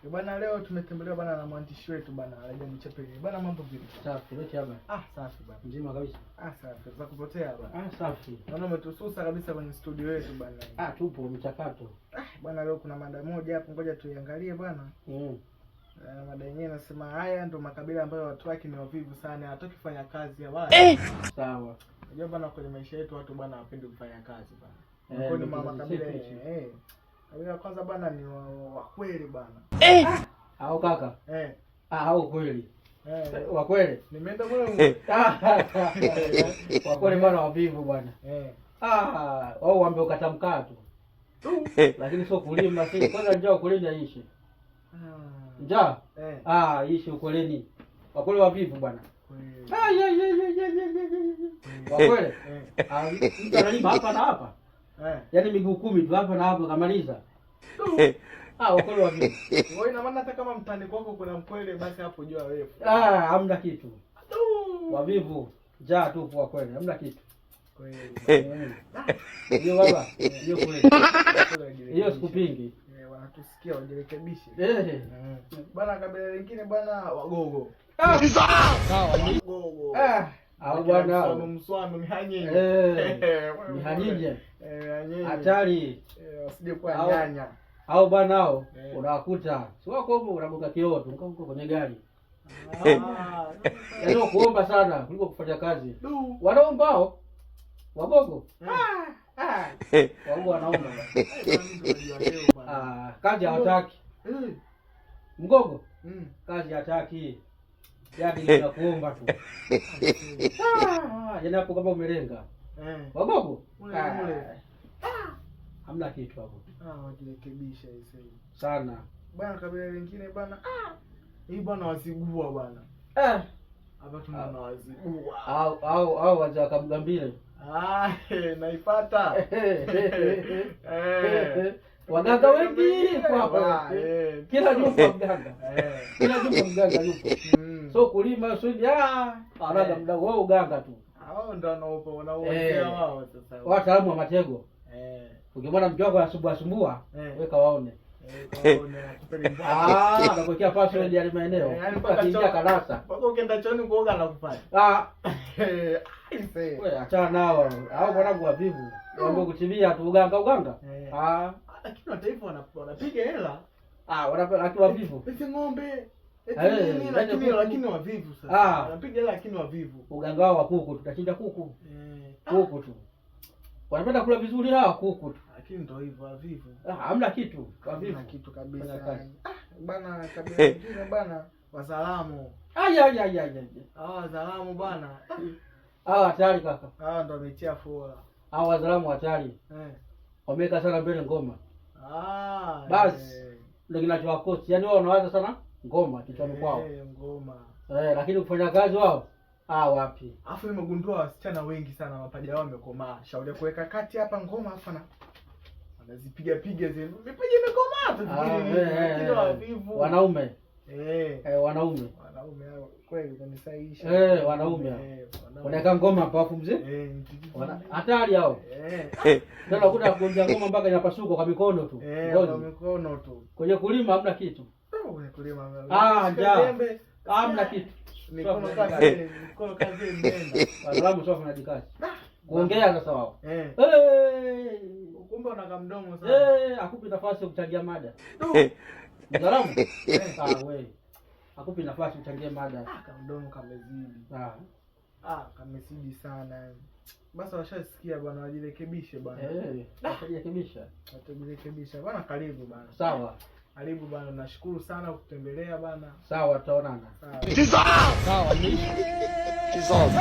Bwana, leo tumetembelewa bwana na mwandishi wetu bwana Rajabu Chapeli. Bwana, mambo vipi? Safi, leti hapa. Ah, safi bwana. Mzima kabisa. Ah, safi. Za kupotea bwana. Ah, safi. Naona umetususa kabisa kwenye studio yetu bwana. Ah, tupo mchakato. Ah, bwana leo kuna mada moja hapo, ngoja tuiangalie bwana. Mada yenyewe inasema haya ndo makabila ambayo watu wake ni wavivu sana, hawataki kufanya kazi ya watu. Sawa. Unajua bwana, kwenye maisha yetu watu bwana hawapendi kufanya kazi bwana. Eh, Miongoni ndio mwa makabila sisi hichi. kabila la kwanza bwana ni Wakwere bwana. Au kaka. Ah, au kweli. Wa kweli. Nimeenda bwana. Wa kweli bwana wavivu bwana. Ah, wao waambe ukatamkaa tu. Lakini sio kulima, si kwanza njaa ukuleni aishi. Njaa? Ah, ishi ukuleni. Wakweli wavivu bwana. Kweli. Ah, ye ye ye ye ye ye, ye. Wakweli. Ah, mtu analima hapa na hapa. Yaani miguu 10 tu hapa na hapa kamaliza. Ah, wakweli wavivu. Wewe ina maana hata kama mtani kwako kuna mkwele basi hapo jua wewe. Ah, hamna kitu. Wavivu, njaa tupu kwa kweli, hamna kitu. Kweli. Hiyo baba, hiyo kweli. Hiyo sikupingi. Wanatusikia wajirekebishe. Bwana, kabila lingine bwana Wagogo. Ah, sawa. Wagogo. Ah, au bwana. Mswano mswano mihanyinyi. Mihanyinyi. Mihanyinyi. Hatari. Wasije kuwa nyanya. Au bwana hao unawakuta. Si wako huko unagonga kioo tu huko kwenye gari. Yaani kuomba sana kuliko kufanya kazi. Wanaomba hao. Wagogo. Wagogo wanaomba. Ah, kazi hawataki. Mgogo? Kazi hataki. Yaani ni kuomba tu. Ah, yaani hapo kama umelenga. Wagogo? Mule, mule. Hamna kitu hapo. Ah, wajirekebisha hizo. Sana. Bwana, kabila lingine bwana. Hii bwana wazigua bwana. Hapa tuna wazigua. Au au au waje wakamgambile. Ah, naipata. Waganga wengi kwa Kila nyumba mganga. Kila nyumba mganga yupo. So kulima sio hivi, anaga mda wao uganga tu. Hao ndo wanaopa wanaoelekea wao sasa. Wataalamu wa matego. Ukimwona mke wako anasumbua sumbua, weka waone. Waone akupele mbwa. Ah, anakuwekea password ya maeneo. Yaani Mpaka akiingia kanasa. Mpaka ukienda chooni kuoga anakupata. Aisee. Wewe achana nao. Hao mwanangu wavivu. Waombe kutibia tu uganga uganga. Lakini wataifa wanapiga hela. Ah, lakini wavivu. Eti ng'ombe. Eti nini, lakini wavivu sasa. Wanapiga hela lakini wavivu. Uganga wao wa kuku, tutachinja kuku. Kuku tu. Wanapenda kula vizuri hawa kuku tu. Lakini ndio hivyo wavivu. Ah, hamna kitu, wavivu. Hamna kitu kabisa. Fanya kazi. Ah, bana kabila nyingine bana Wazalamu. Ai ai ai ai ai. Ah, Wazalamu bana. Hawa hatari kaka. Hawa ndo wametia fora. Hawa Wazalamu hatari. Wameweka sana mbele ngoma. Basi. Ndio kinachowakosi. Yaani wao wanawaza sana ngoma kichwani kwao. Ngoma. Lakini kufanya kazi wao wapi? Alafu nimegundua wasichana wengi sana mapaja yao yamekomaa. Shauri ya kuweka kati hapa ngoma afa na wanazipiga piga zile. Mipaja imekomaa tu. Lakini wavivu. Wanaume. Wanaume. Wanaume hao kweli wamenisaisha. Wanaume. Wanaume. Wanaweka ngoma hapa afu mzee. Hatari hao. Sasa unakuta kugonja ngoma mpaka inapasuka kwa mikono tu. Kwa mikono tu. Kwenye kulima hamna kitu. Oh, kwenye kulima. Ah, Shika njaa. jembe. Hamna kitu. Mikono kazi, mikono kazi imeenda. Wazalamu sio wafanyakazi. Kuongea sasa wao. Kumbe una kamdomo sana. Hakupi nafasi kuchangia mada. Mzalamu? Ah, we. Hakupi nafasi kuchangia mada. Ah, kamdomo kamezidi. Ah, kamezidi sana. Basi washasikia bwana, wajirekebishe bwana. Watajirekebisha. Watajirekebisha. Bwana, karibu bwana. Sawa. Karibu bwana, nashukuru sana kutembelea bwana. Sawa, tutaonana. Sawa. Sawa. Kizazi.